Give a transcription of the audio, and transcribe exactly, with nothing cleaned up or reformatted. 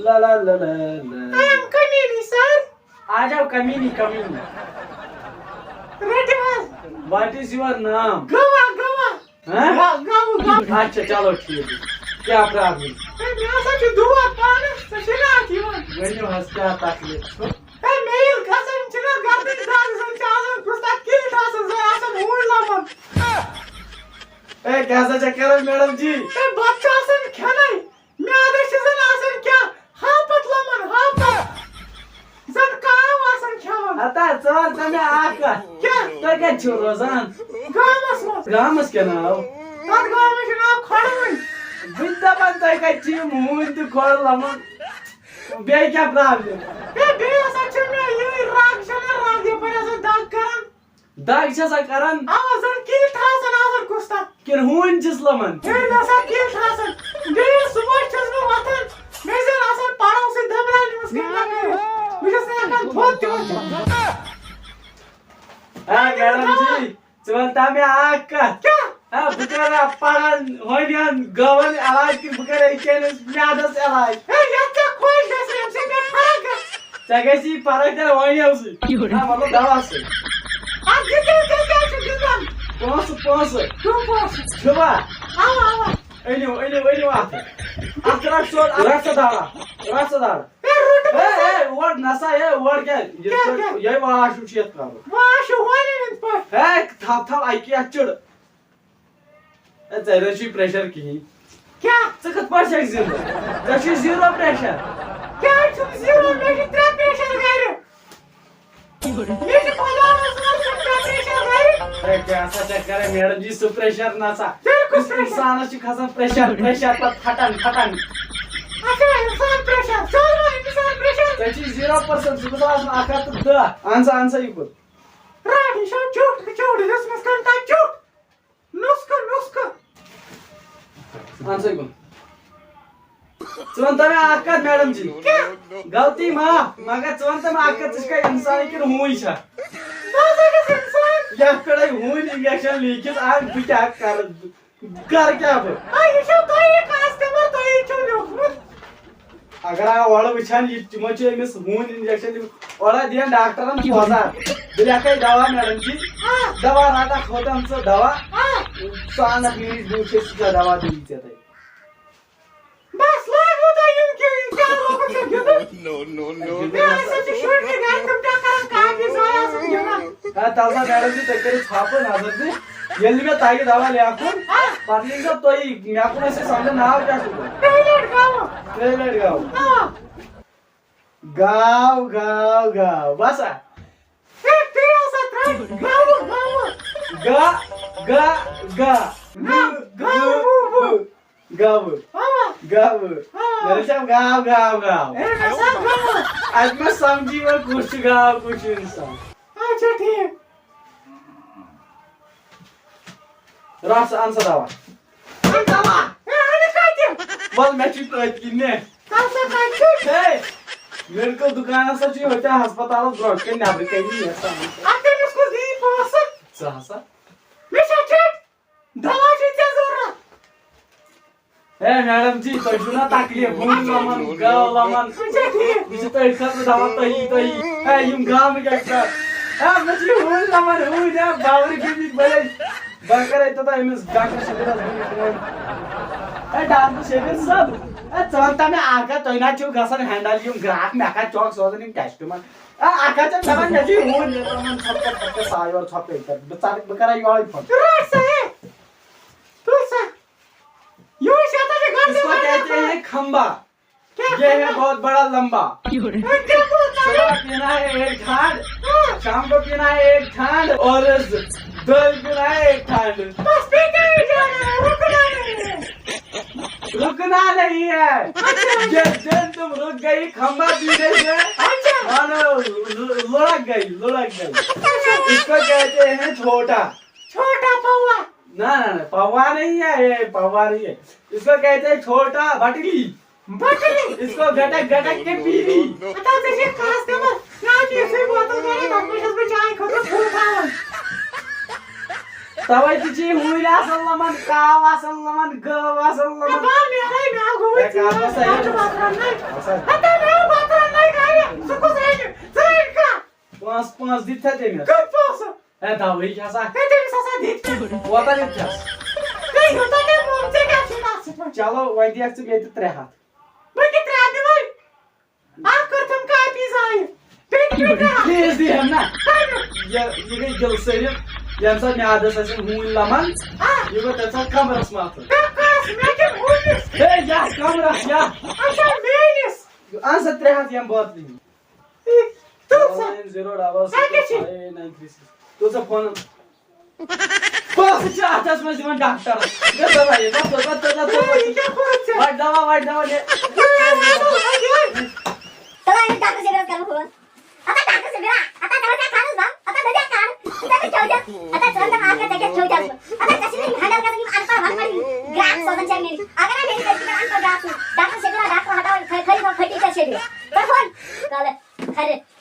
La la la la la. I am Kamini, sir. آ جاؤ کمینی، کمینی. رٔٹِو حظ. What is your name? Goa, Goa. ہاں؟ گوا، گوا، گوا. اچھا چلو ٹھیٖک چھُ. کیٛاہ problem؟ ہے، مےٚ ہسا چھُ دود پانس، ژےٚ چھُے نہٕ اتھ یِوان. ؤنِو حظ کیٛاہ تکلیٖف چھُ؟ ہے، مےٚ ییٚلہِ گژھان چھِنہ گردٕنۍ دگ، زن چھِ آسان کُس تتھ کِلۍ ٹھاسان، زن آسان ہوٗنۍ لمان. ہے کیٛاہ سا چھےٚ کران میڈم جی؟ ہے، بتہٕ چھُ آسان کھٮ۪نَے. میٛادَس چھِ زَن آسان کیٛاہ؟ ہاپت لَمان، ہاپت۔ زَن کاو آسان کھٮ۪وان۔ ہتا، ژٕ وَن تہٕ مےٚ اَکھ کَتھ۔ کیٛاہ؟ تُہۍ کَتہِ چھِو روزان؟ گامَس منٛز۔ گامَس کیٛاہ ناو؟ تَتھ گامَس چھُ ناو کھۄڈوٕنۍ۔ بہٕ تہِ دَپان، تۄہہِ کَتہِ چھِ یِم ہوٗنۍ تہٕ کھۄڈ لَمان؟ بیٚیہِ کیٛاہ problem؟ ہے، بیٚیہِ ہسا چھِ مےٚ یِہوٚے رَگ چھَنہ رَگ یَپٲرۍ آسان دَگ کَران۔ دگ چھےٚ سا کران؟ اوا، زن کِلۍ ٹھاسان آسان کُس تتھ۔ کِنہٕ ہوٗنۍ چھِس لمان؟ ہے، نہ سا کِلۍ ٹھاسان۔ بیٚیہِ ییٚلہِ صُبحٲے چھَس بہٕ وۄتھان، مےٚ چھِ زن آسان پرو سۭتۍ دٔبراونہِ منٛز کِنۍ نہ کٔرِتھ۔ بہٕ چھَس نہٕ ہٮ۪کان تھوٚد تہِ ؤتھِتھ۔ ہے، میڈم جی، ژٕ وَن تہٕ مےٚ اکھ کتھ۔ کیٛاہ؟ ہے، بہٕ کرا پران ہۄمٮ۪ن گٲون علاج کِنہٕ بہٕ کرٕ أکۍ چٲنِس میادس علاج؟ ہے، یتھ ژےٚ خۄش گژھِ، ییٚمہِ سۭتۍ مےٚ فرق گژھِ۔ ژےٚ گژھی فرق تیٚلہِ ہۄمٮ۪و سۭتۍ۔ یورٕ۔ نہ، مطلب دوا سۭتۍ۔ ادٕ یہِ تیٚلہِ تیٚلہِ کیٛازِ چھُ گِنٛدان؟ پونٛسہٕ، پونٛسہٕ۔ کٕم پونٛسہٕ؟ چھُوا؟ اوا، اوا۔ أنِو، أنِو، أنِو اتھ۔ اتھ رٹھ سیوٚد، رٹھ سا دوا۔ رٹھ سا دوا۔ ہے، روٚٹ ہے، مےٚ۔ ہے، اور نسا، ہے، اور کیٛاہ؟ یِتھ کیٛاہ، پٲٹھۍ کیٛاہ؟ یِہوٚے واش ہیوٗ چھُ یتھ کرُن۔ واش ہیوٗ ہۄمٮ۪ن ہٕنٛدۍ پٲٹھۍ۔ ہے، تھاو، تھاو، اکی اتھ چِڑ۔ ہے، ژےٚ نہ چھُے pressure کِہیٖنۍ۔ کیٛاہ؟ ژٕ کِتھ پٲٹھۍ چھَکھ zero؟ ژےٚ چھُے zero pressure۔ کیٛازِ چھُم zero؟ مےٚ چھِ ترٛےٚ pressure گرِ۔ مےٚ چھِ خۄدایَس منٛز ترٛےٚ pressure گرِ۔ ہے، کیٛاہ سا چھَکھ کران میڈم جی، سُہ pressure نہ سا۔ تیٚلہِ کُس یُس pressure؟ اِنسانَس چھُ کھسان pressure، pressure پَتہٕ پھٹان، پھٹان۔ اچھا، اِنسان pressure، سورُے اِنسان pressure۔ ژےٚ چھُے zero percent، ژٕ گوٚژھ آسُن اَکھ ہَتھ تہٕ دَہ۔ اَن سا، اَن سا یہِ کُن۔ راٹھ، یہِ چھو چُٹھ، چُٹھ، یُس مےٚ کَنٹا چُٹھ۔ نُسخہٕ، نُسخہٕ۔ اَن سا یہِ کُن۔ ژٕ وَن تہٕ مےٚ اَکھ کَتھ، میڈم جی۔ کیٛاہ؟ غلطی معاف، مگر ژٕ وَن تہٕ مےٚ اَکھ کَتھ، ژٕ چھَکھا اِنسانٕے کِنہٕ ہوٗنۍ چھَکھ؟ بہٕ ہسا چھَس اِنسان۔ یَتھ پٮ۪ٹھ اَسہِ ہوٗنۍ injection لیٖکھِتھ آے، بہٕ کیٛاہ کَرٕ؟ کَرٕ کیٛاہ بہٕ؟ آ، یہِ چھو تۄہی customer، تۄہی چھو لیوٗکھمُت۔ اگر آ اورٕ وٕچھان، یہِ تِمو چھِ أمِس ہوٗنۍ injection دِمٕتۍ۔ اورٕ دِیَن ڈاکٹرَن پوزار۔ بہٕ لیکھَے دوا، میڈم جی۔ آ۔ دوا رَٹَکھ ہوٚتَن ژٕ دوا۔ آ۔ ژٕ اَنَکھ مےٚ نِش، بہٕ وٕچھَے سُہ کیٛاہ دوا دِیہِ ژےٚ تَتہِ۔ بس، لاگو تۄہہِ یِم کہِ-، یِم کیٛاہ لوگُکھ ژےٚ گِنٛدُن؟ No, no, no, no. مےٚ ہسا چھِ شُرۍ تہِ گرِ، تِم چھا کران کاپی، زایہِ آسان گِنٛدان۔ ہے، تَلہٕ سا میڈم جی، تُہۍ کٔرِو ژھاپہٕ نظر تہِ۔ ییٚلہِ نہٕ مےٚ تَگہِ دوا لیکھُن، ہا؟ پتہٕ لیکھزیو تُہی، مےٚ کُن ٲسِو سمجھان ناو کیٛاہ چھُ تۄہہِ۔ ٹویلیٹ گاوٕ۔ ٹویلیٹ گاوٕ۔ آ۔ گاو، گاو، گاو۔ بس ہا۔ ہے، تُہۍ ہسا ترٛٲوِو گاوٕ، گاوٕ۔ گا، گا، گا۔ نہ، گاوٕ، وُ، وُ۔ گاوٕ۔ اوا۔ گاوٕ۔ اوا۔ مےٚ دوٚپ، گاو، گاو، گاو۔ ہے، مےٚ سا گاو۔ اَتہِ ما سَمجھی وۄنۍ کُس چھُ گاو، کُس چھُ اِنسان۔ اچھا، ٹھیٖک۔ رَٹھ سا، اَن سا دوا۔ اَن دوا۔ ہے، اَنہِ کَتہِ؟ وَل، مےٚ چھُے تٔتھۍ کِنۍ، نے۔ کَر سا کَتہِ چھُے؟ ہے، میڈیکل دُکان ہسا چھُے ہوٚتہِ ہسپتالَس برونٛٹھ کَنۍ، نٮ۪برٕ کَنی، یَتھ سا۔ اَدٕ تٔمِس کُس دِیہِ پونٛسہٕ؟ ژٕ ہسا۔ مےٚ چھا ٹھیٖک؟ دوا چھُے ژےٚ ضروٗرت؟ ہے میڈم جی، تۄہہِ چھُو نا تکلیٖف، ہوٗنۍ لَمان، گاو لَمان۔ اچھا، ٹھیٖک۔ یہِ چھُ تٔتھۍ خٲطرٕ دوا تۄہی، تۄہی۔ ہے، یِم گامہٕ کیٛاہ چھِ کران؟ ہے، مےٚ چھِ یہِ ہوٗنۍ لَمان، ہوٗنۍ، ہے، باورٕ گٔمٕتۍ بَلے۔ بہٕ کَرَے توٚتام أمِس ڈاکٹر شبیٖرَس بہٕ یہِ فون۔ ہے، ڈاکٹر شبیٖر صٲب، ہے، ژٕ وَن تہٕ مےٚ اَکھ کَتھ، تُہۍ نہ چھِو گژھان handle یِم گرٛاکھ، مےٚ کَتہِ چھُکھ سوزان یِم customer؟ ہے، اَکھ ہَتھ چھَکھ دَپان، مےٚ چھِ یہِ ہوٗنۍ، مےٚ دوٚپمَن، ژھۄپہٕ کَر، ژھۄپہٕ کَر، سا یورٕ، ژھۄپہٕ کَر، بہٕ ژَٹہٕ، بہٕ کَرَے یورَے فون۔ رَٹ سا، ہے، تُل سا۔ یہِ وٕچھ، یَتھ ہا چھِ گۄڈٕ اس کو کہتے ہیں کھمبا۔ کیا یہ ہے کھمبا؟ بہت بڑا لمبا۔ ہے، کیا بولتا ہے؟ صبح پینا ہے ایک ٹھانڈ، ہاں۔ شام کو پینا ہے ایک ٹھانڈ اور دل پینا ہے ایک ٹھانڈ۔ بس پیتے ہی جانا ہے، رکنا نہیں ہے۔ رکنا نہیں ہے۔ اچھا۔ جس دن تم رک گئی کھمبا پینے سے، اچھا۔ مانو، ل-، لڑک گئی، لڑک گئی۔ اچھا۔ اس کو کہتے ہیں چھوٹا۔ چھوٹا پوا۔ نہ، نہ، نہ، پوا نہیں ہے، یہ پوا نہیں ہے۔ اس کو کہتے ہیں چھوٹا بٹلی۔ بٹلی۔ اس کو گٹک گٹک کے پیلی۔ پتہ ژےٚ چھے خاص خبر۔ مےٚ حظ چھِ یِژھٕے بوتل ضروٗرت، تَتھ منٛز چھَس بہٕ چایہِ خٲطرٕ پھُل تھاوان۔ توے تہِ چھِ ہوٗنۍ آسان لَمان، کاو آسان لَمان، گٲو آسان لَمان۔ بہٕ نیرے، مےٚ ہا گوٚو ہے، کَتھ وَسا یہِ؟ بَتہٕ رَننَے۔ وَسا۔ ہَتا مےٚ ہا بَتہٕ رَننَے گَرِ۔ سُہ کُس رَنہِ؟ ژٕ رَنہِ کانٛہہ۔ پونٛسہٕ، پونٛسہٕ دِتۍ تھا تٔمِس؟ کٔمۍ پونٛسہٕ؟ ہے، دَوہٕے چھِ آسان۔ ہے، تٔمِس ہسا دِتۍ مےٚ۔ کوتاہ دِتۍ چھَس؟ ہے، یوٗتاہ تٔمۍ ووٚن، ژےٚ کیٛاہ چھُے تَتھ سۭتۍ وَنان؟ چلو، وۄنۍ دِیَکھ ژٕ مےٚ تہِ ترٛےٚ ہَتھ۔ بہٕ کیٛاہ ترٛےٚ ہَتھ دِمَے؟ اَکھ کٔرتھَم کاپی ضایع۔ بیٚیہِ تہِ پیٚیہِ ترٛےٚ ہَتھ۔ پلیز دِ ہَم نا۔ کَمیُک؟ یہِ، یہِ گٔے دِل سٲلِم۔ ییٚمہِ ساتہٕ میٛادَس آسن ہوٗنۍ لَمان، آ۔ یہِ گوٚو تَمہِ ساتہٕ کَمرَس مَتھُن۔ مےٚ کَس؟ مےٚ کِنہٕ ہوٗنِس؟ ہے، یَتھ کَمرَس، یَتھ۔ اچھا، میٛٲنِس۔ اَن سا ترٛےٚ ہَتھ یِم بٲتلہِ ہِنٛدۍ۔ تُل سا۔ Nine zero double six five eight nine three six۔ تُل سا فون۔ پونٛسہٕ چھِ اَتھَس منٛز دِوان ڈاکٹرَس۔ دِ سا بھائی، دَپ، دَپ، دَپ، دَپ، دَپ۔ ہے، یہِ کیٛاہ کوٚرُتھ ژےٚ؟ وَٹہِ دَوا، وَٹہِ دَوا، دِ۔ ہے، ہے، ہے، ہے۔ تَلہٕ أمِس ڈاکٹر شبیٖرَس کَرٕ بہٕ فون۔ ہتا ڈاکٹر شبیٖرا، ہتا ژٕ وَن ژےٚ کھانَس دَم، ہتا دٔدیا کھان۔ ژٕ ژےٚ کیٛاہ کھیوٚو ژےٚ؟ ہتا ژٕ وَن ژےٚ ماز کھیوٚو ژےٚ کیٛاہ کھیوٚو ژےٚ؟ ہتا ژےٚ چھِ یِم ہینڈل گژھان یِم اَن پَڑھ وَن پَڑھ یِم گرٛاکھ سوزان چھِ مےٚ نِش۔ اگر نہٕ مےٚ نِش گژھِ کانٛہہ اَن پَڑھ گرٛاکھ سوز، ڈاکٹر شبیٖرا، ڈاکٹر ہٹاو، کھٔ-، کھٔلِو کھٔٹی ژےٚ شبیٖرا۔ کَر فون۔ کالہٕ، خرِ۔